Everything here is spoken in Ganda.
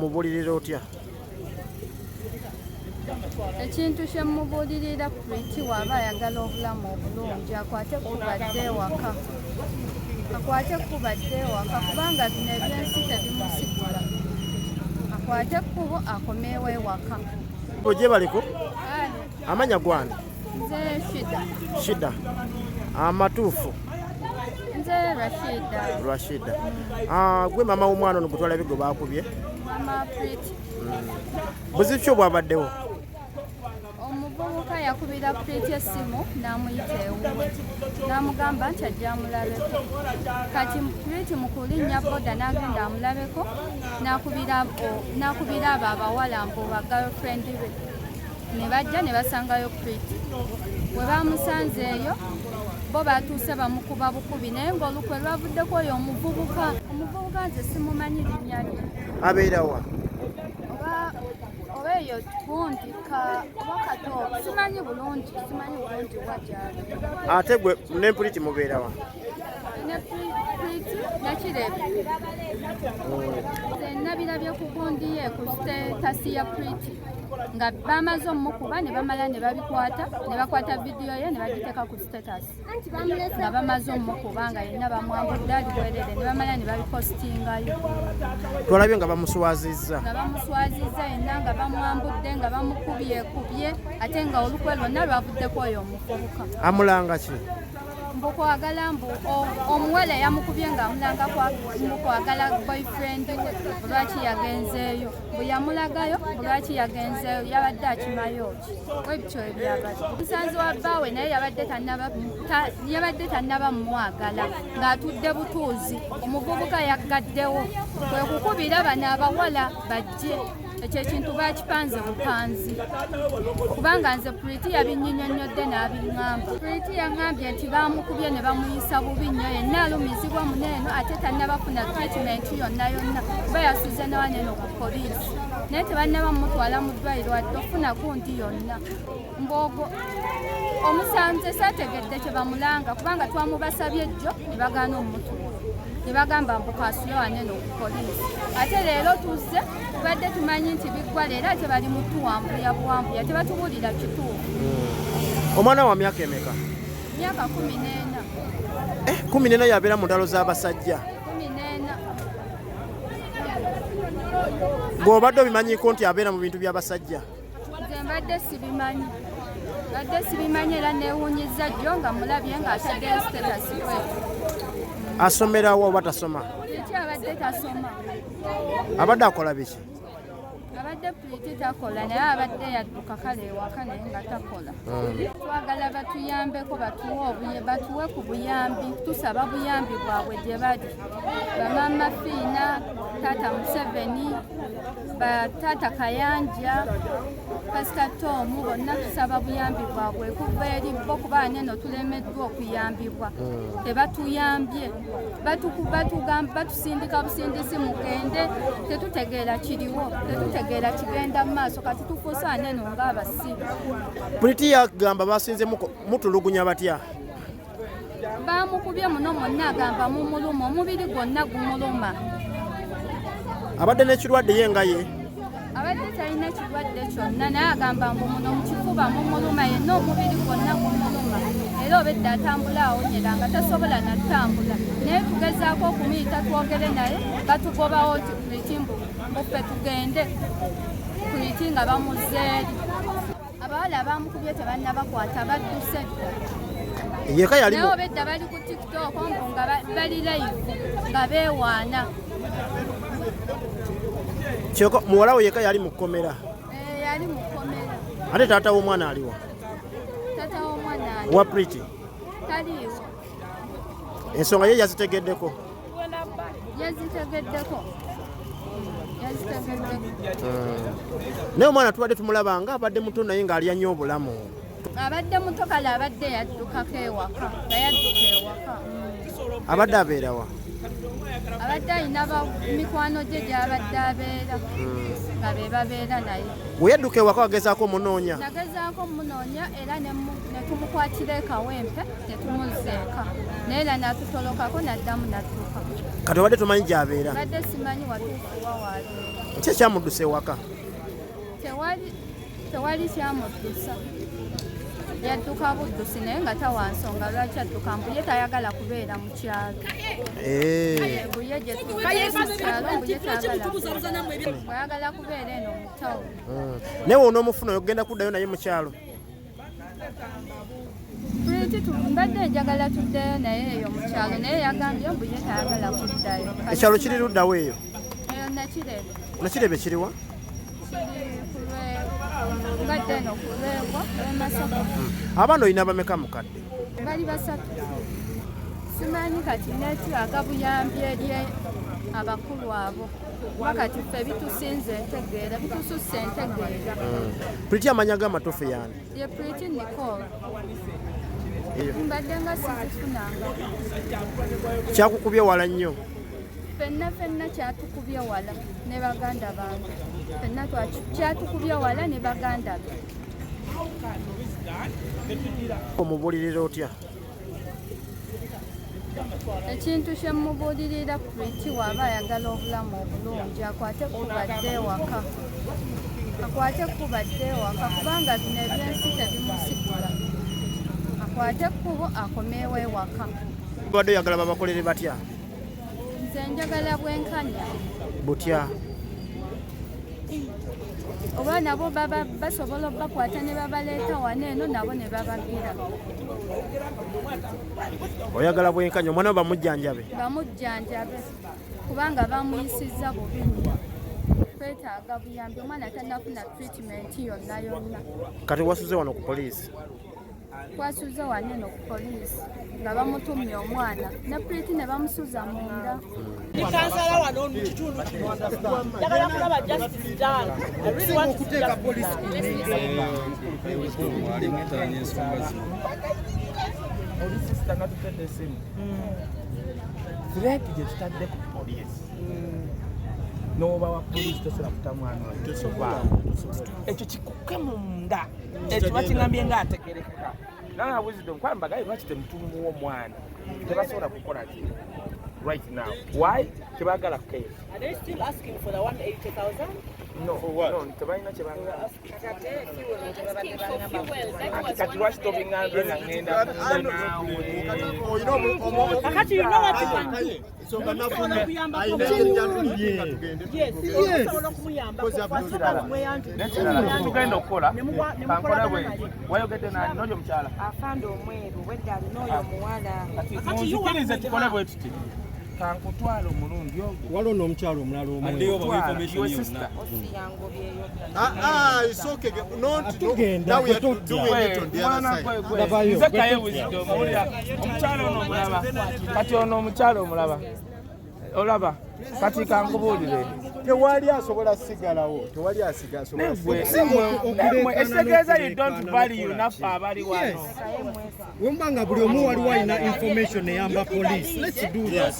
Omubuulirira otya? Ekintu kye mmubuulirira, Pretty waaba ayagala obulamu obulungi, akwate kubadde ewaka, akwate kubadde ewaka, kubanga bino ebyensi tebimusigula. Akwate ekkubo akomeewo ewaka. Gyebaliko amanya gwani? Nze Shida. Shida amatuufu? Nze Rashida. Rashida. Ah, gwe mama w'omwana ono gwe gwe bakubye? Mama Pretty. Buzibu ki obwabaddewo? Omuvubuka yakubira Pretty essimu n'amuyita ewuwe n'amugamba nti ajja amulabeko. Kati Pretty mu kulinnya boda n'agenda amulabeko, n'akubira abo abawala mbu ba girlfriend be, ne bajja ne basangayo Pretty. Bwe bamusanze eyo, bo batuuse bamukuba bukubi, naye ng'olukwe lwavuddeko oyo omuvubuka. Omuvubuka nze simumanyi linnya lye. Abeerawa? Oba eyo gundi ka oba kato, simanyi bulungi, simanyi bulungi wa gyali. Ate gwe ne Pretty mubeerawa? Ne Pretty nakirebe. Nze nabirabye ku gundi ye, ku status ya Pretty, nga bamaze omukuba ne bamala ne babikwata, ne bakwata vidiyo ye ne bagiteeka ku status nga bamaze omukuba, nga yenna bamwambudde ali bwerere, ne bamala ne babipostingayo. Twalabye nga bamuswazizza. Nga bamuswazizza yenna, nga bamwambudde, nga bamukubyekubye, ate nga olukwe lwonna lwavuddeko oyo omuvubuka. Amulanga ki? Mbu kwagala, mbu omuwala yamukubye ng'amulanga mbu kwagala boyfriend we. Lwaki yagenzeeyo? Mbu yamulagayo. Mbu lwaki yagenzeeyo? Yabadde akimayo ki? Webityo ebyabadde. Musanzi wa bbaawe naye yabadde tannaba mumwagala, ng'atudde butuuzi. Omuvubuka yaggaddewo kwe kukubira bano abawala bajje. Ekyo ekintu bakipanze bupanzi, kubanga nze Pretty yabinyinyonnyodde n'abiŋŋamba. Pretty yaŋŋambye nti baamukubye ne bamuyisa bubi nnyo, yenna alumizibwa muneeno, ate tannabafuna treatment yonna yonna, kuba yasuze newaneno ku poliisi, naye tebannaba mumutwala mu ddwaliro wadde ofuna gundi yonna. Mbwogo omusanze saategedde kye bamulanga, kubanga twamubasabye ejjo ne bagaana omumutuula, ne bagamba mbu kasule waneno ku poliisi. Ate leero tuzze, tubadde tumanyi nti biggwa leero, ate bali mutuwambuya buwambuya, tebatubuulira kituufu. Omwana wa myaka emeka? Myaka 14. Eh, 14 yabeera mu ntalo z'abasajja? 14. Gweobadde obimanyiiko nti abeera mu bintu by'abasajja? Nze mbadde sibimanyi, mbadde sibimanyi, era neewuunyiza jjo nga mulabye ng'ataddeyo status bwetyo. Asomerawo oba tasoma? Eki abadde tasoma. Abadde akola biki? Abadde Pretty takola, naye abadde yadduka kale ewaka, naye nga takola. Twagala batuyambeko, batuwe ku buyambi. Tusaba buyambi bwabwe gye bali, bamama Fiina, taata Museveni, bataata Kayanja, Pasita Tomu, bonna tusaba buyambi bwabwe kuva eri bo, kuba neno tulemeddwa okuyambibwa. Tebatuyambye, batusindika busindisi, mugende, tetutegeera kiriwo, tetutegeera kigenda mu maaso. Kati tufuuse aneno ng'abasibe. Pretty yagamba basinze mutulugunya batya? Bamukubye muno mwonna, agamba mumuluma, omubiri gwonna gumuluma. Abadde n'ekirwadde ye nga ye? Abadde talina kirwadde kyonna, naye agamba mbu muno mu kifuba mumuluma, yenna omubiri gwonna gumuluma, era obedde atambula awonyera nga tasobola natambula. Naye tugezaako okumuyita twogere naye, batugobawo nti Pretty mbu ffe tugende, Pretty nga bamuzzeeri. Abawala bamukubye tebannabakwata, badduse dda. Yeka yali Naye obedda bali ku TikTok mbu nga bali live nga beewaana. Kyokka muwala we yeka yali mu kkomera? Eh, yali mu kkomera. Ate taata w'omwana aliwa? Taata w'omwana ali Wa Pretty? Taliiwo. Ensonga ye yazitegeddeko? Yazitegeddeko, yazitegeddeko. Naye omwana tubadde tumulaba nga abadde muto, naye ng'alya nnyo obulamu. Abadde muto kale, abadde yaddukako ewaka, nga yadduka ewaka. Abadde abeerawa? Abadde alina mikwano gye gy'abadde abeera, nga be babeera naye. Bwe yadduka ewaka wagezaako omunoonya? Nagezaako omunoonya, era ne tumukwatira e Kawempe ne tumuzza eka, naye era n'atutolokako n'addamu n'adduka. Kati obadde tomanyi gy'abeera? Badde simanyi watuufu wa waabeera. Ki ekyamuddusa ewaka? Tewali kyamuddusa, yadduka buddusi naye nga tawa nsonga lwaki adduka, mbu ye tayagala kubeera mu kyalo. Mbu ye gye mu kyalo, mbu ye tayagala, ayagala kubeera eno mu tawuni. Naye wonoomufuna ogenda kuddayo naye mu kyalo? Pretty mbadde njagala tuddeyo naye eyo mu kyalo, naye yagambye mbu ye tayagala kuddayo. Ekyalo kiri luddawo eyo? Eyo Nakirebe. Nakirebe kiriwa? Kiri kulwe ngadde eno ku Lwegwa lw'e Masaka. Abaana olina bameka mukadde? Bali basatu. Simanyi kati neetaaga buyambi eri abakulu abo, kuba kati ffe bitusinze entegeera, bitususse entegeera. Pretty amanya ge amatuufu yani? Ye Pretty Nicole. Eyo. Mbadde nga sizifunanga. Kyakukubye wala nnyo. Ffenna ffenna kyatukubye wala ne baganda bange, ffenna kyatukubye wala ne baganda be. Omubuulirira otya? Ekintu kye mubuulirira, Pretty waaba ayagala obulamu obulungi, akwate kubadde ewaka, akwate kubadde ewaka, kubanga bino ebyensi tebimusigula. Akwate ekkubo akomeewo ewaka. Badde oyagala babakolere batya? Nze njagala bwenkanya. Butya? Oba nabo baba basobola obbakwata ne babaleeta wano eno, nabo ne babagira. Oyagala bwenkanya, omwana we bamujjanjabe. Bamujjanjabe, kubanga bamuyisizza bubi nnyo. Twetaaga buyambi, omwana tannafuna treatment yonna yonna. Kati wasuze wano ku poliisi? Twasuze wano eno ku poliisi nga bamutumye omwana ne Pretty ne bamusuza munda. Ndi kansala wano mu kitundu kino. Njagala kulaba justice done. I really want to see justice done. Alimutalanya ensonga zino. Oli sister natutedde esimu, threat gye tutadde ku poliisi, n'oba wa poliisi tosobola kuta mwana wawe, tosobola. Ekyo kikukke munda, ekyo bakingambye nga ategerekeka nanga wisdom kwamba gaye lwaki temutumuwa omwana, tebasobola kukola ki right now, why tebagala case. Are they still asking for the 180,000? No, no, tebalina kyebagala. Kati lwaki tobingambye nga ngenda naawe? Kakati you know what you can do? Osobola okuyambako. Yes, osobola okumuyambako. Nekirala tugenda okukola, Ne kankole mukolagana bwe naye. Wayogedde nani noli omukyala? Afande omweru wedde alina oyo omuwala. Kati Kakati you munzikirize work with tukole her. bwe tuti, kankutwala omulundi ogwo. Waliwo n'omukyalo omulala omweru. Addeyo bawa Twala, information your yonna. sister. Osiyangobyeyo. Ah, it's okay. Not Tugenda, now we are totya. doing it on the other Mwana side. gwe gwe. Labayo. Nze kaye wisdom, owulira omukyala ono omulaba, kati ono omukyala omulaba, olaba kati kankubuulire. Tewali asobola sigalawo. Tewali asobola. Negwe Okuleekaana ekitegeeza you don't n'okuleekaana value n'okukola naffe ki? abali wano. Wemba nga buli omu waliwo alina information eyamba police, let's do that.